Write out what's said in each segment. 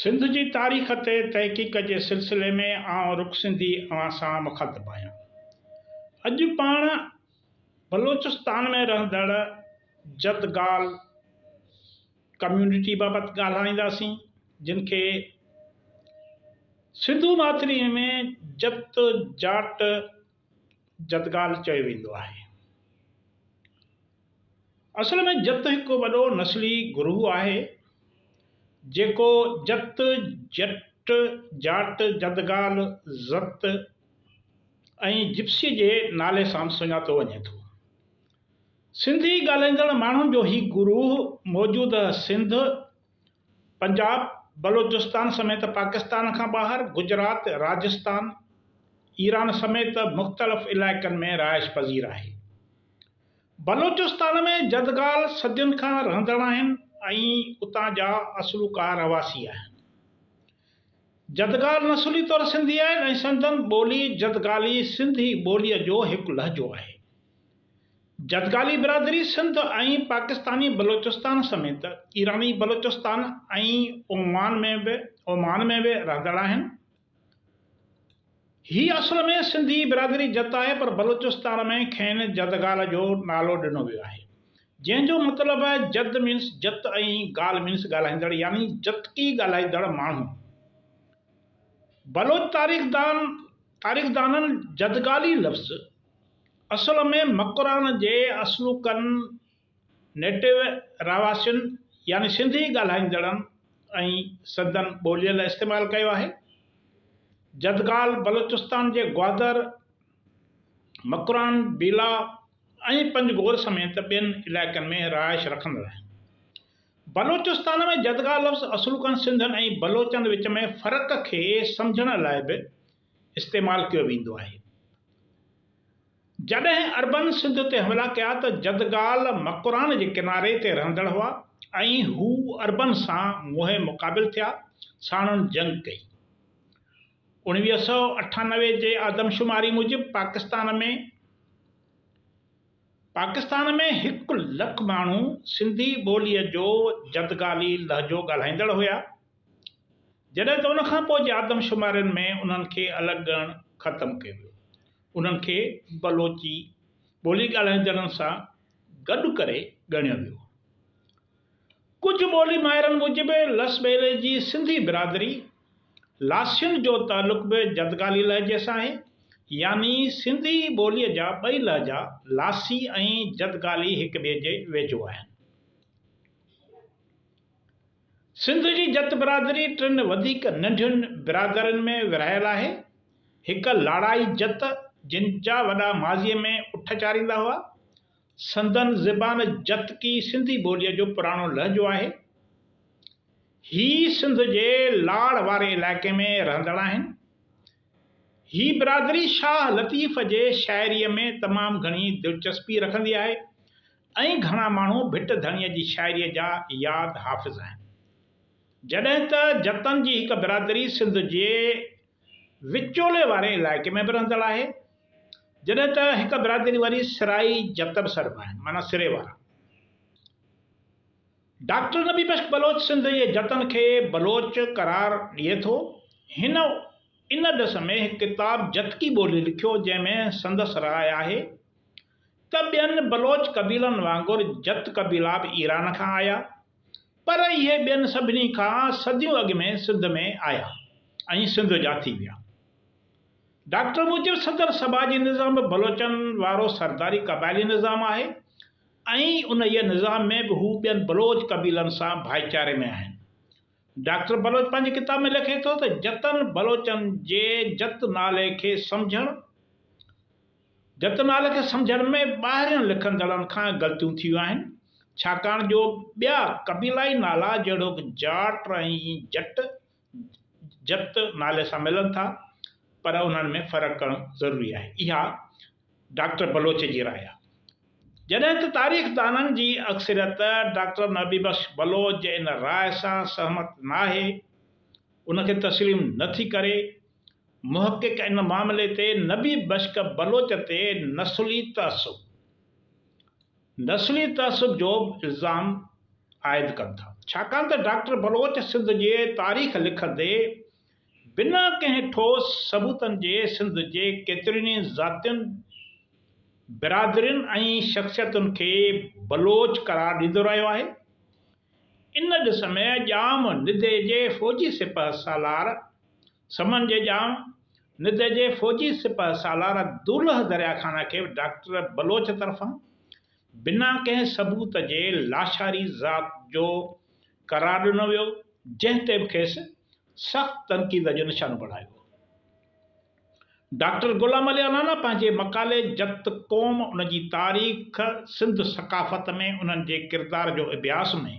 سنڌ جي تاريخ تي تحقيق جي سلسلي ۾ آئون رڪ سنڌي اوهان سان مخاطب آهيان. اڄ پاڻ بلوچستان ۾ رهندڙ جدگال ڪميونٽي بابت ڳالهائينداسين جن کي سنڌو ماٿري ۾ جت جاٽ جدگال چيو ويندو آهي. اصل ۾ جت هڪ وڏو نسلي گروهه آهي، جيڪو جت، جٽ، جاٽ، جدگال، زت ۽ جپسي جي نالي سان به سڃاتو وڃي ٿو. سنڌي ڳالهائيندڙ ماڻهن جو هي گروهه موجوده سنڌ، پنجاب، بلوچستان سميت پاڪستان کان ٻاهر گجرات، راجستان، ايران سميت مختلف علائقن ۾ رهائش پذير آهي. بلوچستان ۾ جدگال صدين کان رهندڙ آهن ۽ اتان جا اصلوڪا رهواسي آهن. جدگال نسلي طور سنڌي آهن ۽ سندن ٻولي جدگالي سنڌي ٻوليء جو هڪ لهجو آهي. جدگالي برادري سنڌ ۽ پاڪستاني بلوچستان سميت ايراني بلوچستان ۽ عمان ۾ به رهندڙ آهن. هي اصل ۾ سنڌي برادري جت آهي پر بلوچستان ۾ کين جدگال جو نالو ڏنو ويو آهي. جنهن جو مطلب آهي جد مينس جت ۽ گال مينس ڳالهائيندڙ يعني جتڪي ڳالهائيندڙ ماڻهو. بلوچ تاريخدان تاريخدانن جدگالي لفظ اصل ۾ مڪران جي اصلوڪن نيٽو رهواسين يعني سنڌي ڳالهائيندڙن ۽ سندن ٻوليء لاء استعمال ڪيو آهي. جدگال بلوچستان جي گوادر، مڪران، بيلا ۽ پنجگور سميت ٻين علائقن ۾ رهائش رکندڙ آهن. بلوچستان ۾ جدگال لفظ اصلوڪن سنڌين ۽ بلوچن وچ ۾ فرق کي سمجهڻ لاء به استعمال ڪيو ويندو آهي. جڏهن عربن سنڌ تي حملا ڪيا ته جدگال مڪران جي ڪناري تي رهندڙ هئا ۽ هو عربن سان منهن مقابل ٿيا، ساڻن جنگ ڪئي. 1998 جي آدمشماري موجب پاڪستان ۾ پاڪستان ۾ هڪ لک ماڻهو سنڌي ٻوليء جو جدگالي لهجو ڳالهائيندڙ هيا، جڏهن ته ان کان پوء جي آدمشمارين ۾ انهن کي الڳ ڳڻڻ ختم ڪيو ويو. انهن کي بلوچي ٻولي ڳالهائيندڙن سان گڏ ڪري ڳڻيو ويو. ڪجهه ٻولي ماهرن موجب لس ٻيلي جي سنڌي برادري لاسين جو تعلق به جدگالي لهجي سان آهي، يعني سنڌي ٻوليء جا ٻئي لهجا لاسي ۽ جدگالي هڪ ٻئي جي ويجهو آهن. سنڌ جي جت برادري ٽن وڌيڪ ننڍين برادرين ۾ ورهايل آهي. هڪ لاڙائي جت، جن جا وڏا ماضيء ۾ اٺ چاريندا هئا. سندن زبان جتڪي سنڌي ٻوليء جو پراڻو لهجو آهي. هي سنڌ جي لاڙ واري علائقي ۾ رهندڙ آهن. هي برادري شاهه لطيف جي شاعريء ۾ تمام گهڻي دلچسپي رکندي آهي ۽ گهڻا ماڻهو ڀٽ ڌڻيء جي شاعريء جا ياد حافظ آهن. جڏهن ته جتن جي هڪ برادري سنڌ جي وچولي واري علائقي ۾ به رهندڙ آهي. جڏهن ته هڪ برادري وري سرائي جت به سڏبا آهن معنيٰ سري وارا. ڊاڪٽر نبي بخش بلوچ سنڌ جي جتن کي بلوچ قرار ڏئي ٿو. هن ان ڏس ۾ هڪ ڪتاب جتڪي ٻولي لکيو جنهن ۾ سندس راء آهي ته ٻين بلوچ قبيلن وانگر جت قبيلا به ايران کان آيا پر اهي ٻين سڀني کان صديون اڳ ۾ سنڌ ۾ آيا ۽ سنڌ جا ٿي ويا. ڊاڪٽر موجب صدر سماجي نظام به بلوچن وارو سرداري قبائلي نظام آهي ۽ انهيء نظام ۾ به هو ٻين بلوچ قبيلن سان ڀائيچاري ۾ آهن. ڊاڪٽر بلوچ پنهنجي ڪتاب ۾ لکي ٿو ته جتن بلوچن جي جت نالي کي سمجهڻ جت نالي کي سمجهڻ ۾ ٻاهرين لکندڙن کان غلطيون ٿيون آهن، ڇاڪاڻ جو ٻيا قبيلائي نالا جهڙوڪ جاٽ ۽ جٽ جت نالي سان ملن ٿا پر انهن ۾ فرق ڪرڻ ضروري آهي. اها ڊاڪٽر بلوچ جي راء آهي. جڏهن ته تاريخدانن جي اڪثريت ڊاڪٽر نبي بخش بلوچ جي ان راء سان سهمت ناهي، ان کي تسليم نه ٿي ڪري. محقق ان معاملي تي نبي بخش بلوچ تي نسلي تعصب نسلي تعصب جو به الزام عائد ڪن ٿا. ڇاڪاڻ ته ڊاڪٽر بلوچ سنڌ جي تاريخ لکندي بنا ڪنهن ٺوس ثبوتن جي سنڌ جي ڪيترين ئي ذاتين، برادرين ۽ شخصيتن کي بلوچ قرار ڏيندو رهيو آهي. ان ڏس ۾ ڄام ندي جي فوجي سپهه سالار سمن جي ڄام ندي جي فوجي سپهه سالار دولهه دريا خان کي به ڊاڪٽر بلوچ طرفان بنا ڪنهن ثبوت جي لاشاري ذات جو قرار ڏنو ويو، جنهن تي به کيس سخت تنقيد جو نشانو بڻايو ويو. ڊاڪٽر غلام علي الانا پنهنجي مقالي جت قوم ان جي تاريخ، سنڌ ثقافت ۾ انهن جي ڪردار جو اڀياس ۾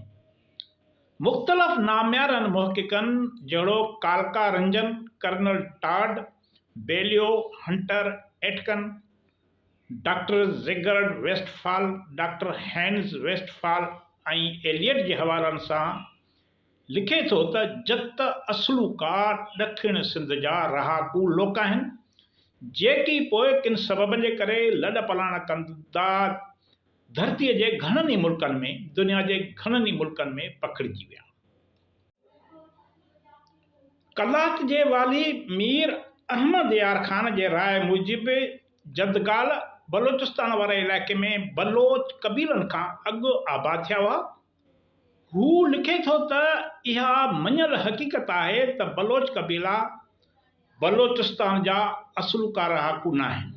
مختلف ناميارن محققن جهڙوڪ Kalka Ranjan, colonel Tod, Pellew, Hunter, Aitken, doctor Sigurd Westphal, doctor Heinz Westphal ۽ Elliot جي حوالن سان لکي ٿو ته جت اصلوڪا ڏکڻ سنڌ جا رهاڪو لوڪ آهن، جيڪي پوء ڪن سببن جي ڪري لڏ پلاڻ ڪندا ڌرتيء جي گهڻن ئي ملڪن ۾ دنيا جي گهڻن ئي ملڪن ۾ پکڙجي ويا. قلات جي والي مير احمد يار خان جي راء موجب جدگال بلوچستان واري علائقي ۾ بلوچ قبيلن کان اڳ آباد ٿيا هئا. هو لکي ٿو ته اها مڃيل حقيقت آهي ته بلوچ قبيلا بلوچستان جا اصلوڪا رهاڪو ناهن.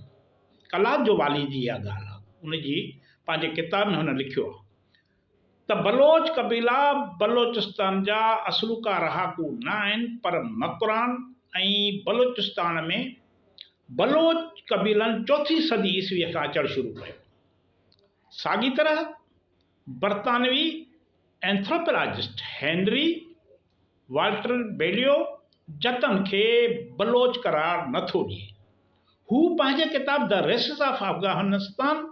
قلات جو والي جي اها ڳالهه آهي. ان جي پنهنجي ڪتاب ۾ هن لکيو آهي ته بلوچ قبيلا بلوچستان جا اصلوڪا رهاڪو نه آهن پر مڪران ۽ بلوچستان ۾ بلوچ قبيلن چوٿين صدي عيسويء کان اچڻ شروع ڪيو. ساڳي طرح برطانوي اينٿروپولاجسٽ هينري والٽر بيليو جتن کي بلوچ قرار نه ٿو ڏئي. هو پنهنجي ڪتاب The Races of Afghanistan،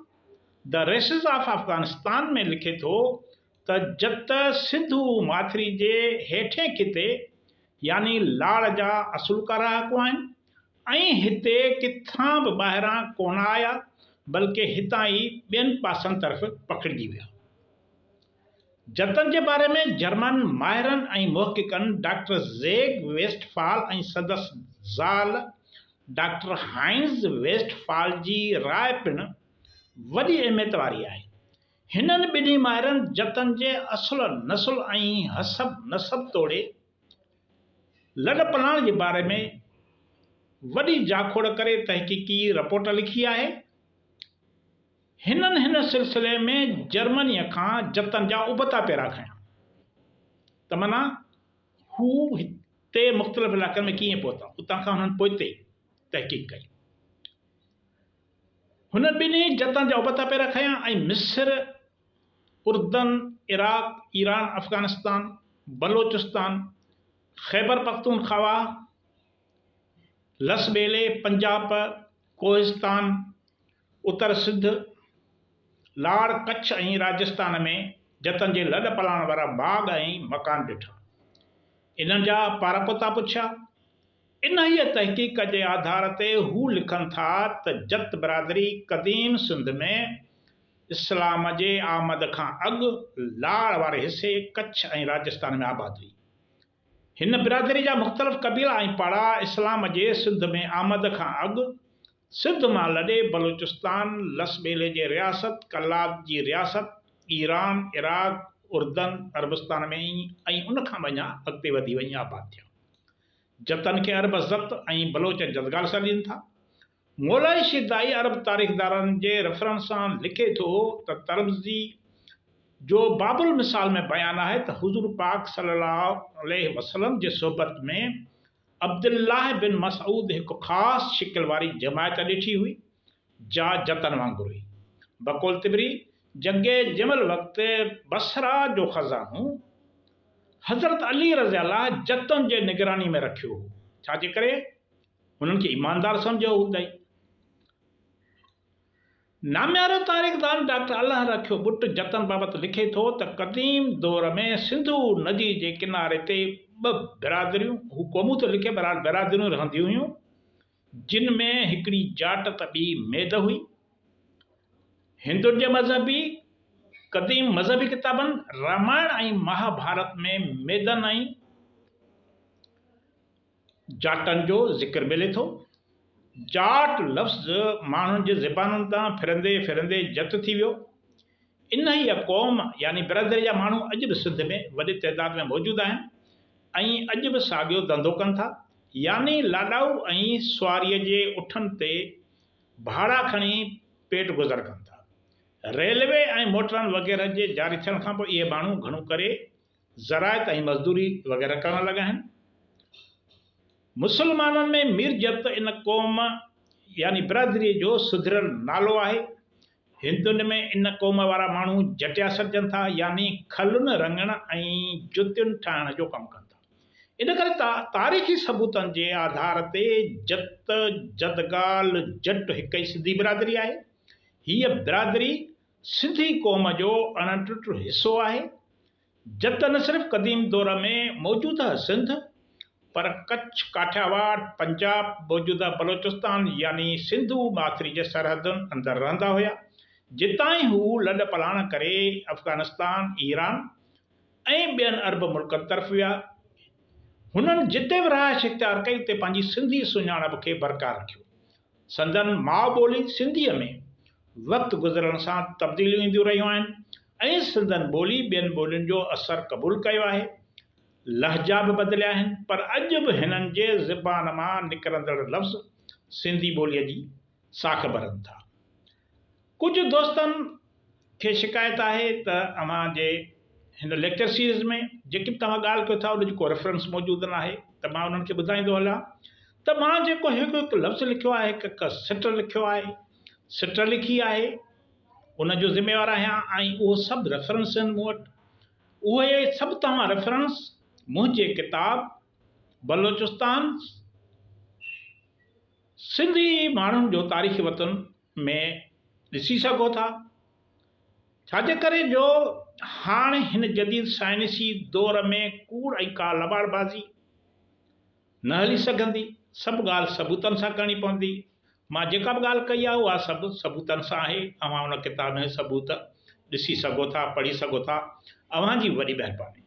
The Races of Afghanistan، ۾ لکي ٿو ته جت سنڌو ماٿري جي هيٺئين خطي يعني لاڙ جا اصلوڪا رهاڪو آهن ۽ هتي ڪٿان به ٻاهران ڪونه آيا بلڪه هتان ئي ٻين پاسن طرف پکڙجي ويا. جتن جي باري ۾ جرمن ماهرن ۽ محققن ڊاڪٽر زيگ ويسٽفال ۽ سندس زال ڊاڪٽر هائنز ويسٽفال جي راء پڻ وڏي اهميت واري آهي. هنن ٻنهي ماهرن جتن جي اصل نسل ۽ حسب نسب توڙي لڏپلاڻ جي باري ۾ وڏي جاکوڙ ڪري تحقيقي رپورٽ لکي آهي. هنن هن سلسلي ۾ جرمنيء کان جتن جا ابتا پيرا کنيا ته معنيٰ هو هتي مختلف علائقن ۾ ڪيئن پهتا، اتان کان هنن پوئتي تحقيق ڪئي. هنن ٻنهي جتن جا ابتا پيرا کنيا ۽ مصر، اردن، عراق، ايران، افغانستان، بلوچستان، خيبر پختونخوا، لس ٻيلي، پنجاب، ڪوهستان، اتر سنڌ، لاڙ، ڪڇ ۽ راجستان ۾ جتن جي لڏ پلاڻ وارا باغ ۽ مڪان ڏٺا. انهن جا پارا پتا پڇيا. انهيء تحقيق جي آڌار تي هو لکن ٿا ته جت برادري قديم سنڌ ۾ اسلام جي آمد کان اڳ لاڙ واري حصي، ڪڇ ۽ راجستان ۾ آباد هئي. هن برادري جا مختلف قبيلا ۽ پاڙا اسلام جي سنڌ ۾ آمد کان اڳ سنڌ مان لڏي بلوچستان، لس ٻيلي جي رياست، قلات جي رياست، ايران، عراق، اردن، عربستان ۾ ۽ ان کان به اڃا اڳتي وڌي وڃي آباد ٿيا. جتن کي عرب زت ۽ بلوچ جدگال سڏين ٿا. مولائي شيدائي عرب تاريخدارن جي ريفرنس سان لکي ٿو ته ترمذي جو باب المثال ۾ بيان آهي ته حضور پاڪ صلي الله عليه وسلم جي صحبت ۾ عبدالله بن مسعود هڪ خاص شڪل واري جماعت ڏٺي هئي، جا جتن وانگر هئي. بقول طبري، جنگ جمل وقت بصره جو خزانو حضرت علي رضي الله جتن جي نگراني ۾ رکيو هو، ڇا جي ڪري هنن کي ايماندار سمجهيو هوندائين. ناميارو تاريخدان ڊاڪٽر الله رکيو ٻٽ جتن بابت لکي ٿو ته قديم دور ۾ سنڌو ندي جي ڪناري تي ٻه برادريون، هو قومون ٿو لکي بهرحال برادريون رهنديون هيون، جن ۾ هڪڙي جاٽ ته ٻي ميد هئي. هندن جي مذهبي. قديم مذهبي ڪتابن رامائڻ ۽ مهاڀارت ۾ ميدن ۽ جاٽن جو ذڪر ملي ٿو. جاٽ لفظ ماڻهن جي زبانن تان ڦرندي ڦرندي جت ٿي ويو. انهيء قوم يعني برادري جا ماڻهو اڄ به سنڌ ۾ وڏي تعداد ۾ موجود آهن ۽ اڄ به ساڳيو ڌنڌو ڪن ٿا. يعني لاڏائو ۽ سواريء جي اٺن تي ڀاڙا کڻي پيٽ گذر ڪن ٿا. ريلوي ۽ موٽرن وغيره جي جاري ٿيڻ کان پوء اهي ماڻهو گهڻو ڪري زراعت ۽ مزدوري وغيره ڪرڻ لڳا آهن. مسلمانن ۾ ميرجت ان قوم يعني برادريء جو سڌريل نالو آهي. هندن ۾ ان قوم وارا ماڻهو جٽيا سڏجن ٿا يعني کلن رڱڻ ۽ جتين ٺاهڻ جو ڪم ڪن ٿا. ان ڪري تاريخي ثبوتن جي آڌار تي جت، جدگال، جٽ هڪ ئي سنڌي برادري آهي. هيء برادري سنڌي قوم جو اڻٽٽ حصو آهي. جت نه صرف قديم دور ۾ موجوده سنڌ، پر ڪڇ، ڪاٺياواڙ، پنجاب، موجوده بلوچستان يعني سنڌو ماٿري جي سرحدن اندر رهندا هيا، جتان ئي هو لڏ پلاڻ ڪري افغانستان، ايران ۽ ٻين عرب ملڪن طرف ويا. هنن جتي به رهائش اختيار ڪئي، اتي پنهنجي سنڌي سڃاڻپ کي برقرار رکيو. سندن ماء ٻولي سنڌيء ۾ وقت گذرڻ سان تبديليون اينديون رهيون آهن ۽ سندن ٻولي ٻين ٻولين جو اثر قبول ڪيو آهي. لهجا به بدليا آهن پر اڄ به هنن جي زبان مان نڪرندڙ لفظ سنڌي ٻوليء جي ساک ڀرن ٿا. ڪجهه دوستن کي شڪايت آهي ته اوهان جي هن ليڪچر سيريز ۾ جيڪي به توهان ڳالهه ڪيو ٿا ان جو ڪو ريفرنس موجود نه آهي ته مان انهن کي ٻڌائيندو هلان ته مان جيڪو هڪ هڪ لفظ لکيو آهي هڪ هڪ سٽ لکيو آهي سٽ لکي آهي ان جو ذميوار آهيان ۽ اهو سڀ ريفرنس آهن مون وٽ اهي سڀ توهان ريفرنس منهنجي ڪتاب بلوچستان سنڌي ماڻهن جو تاريخي وطن ۾ ڏسي سگهو ٿا. ڇاجي ڪري جو هاڻ هن جديد سائنسي دور ۾ ڪوڙ ۽ ڪا لٻاڙ بازي نه هلي سگهندي. سڀ ڳالهه ثبوتن سان ڪرڻي پوندي. مان جيڪا به ڳالهه ڪئي آهي اها سڀ ثبوتن سان آهي. اوهان ان ڪتاب ۾ ثبوت ڏسي سگهو ٿا، پڙهي سگهو ٿا. اوهان جي وڏي مهرباني.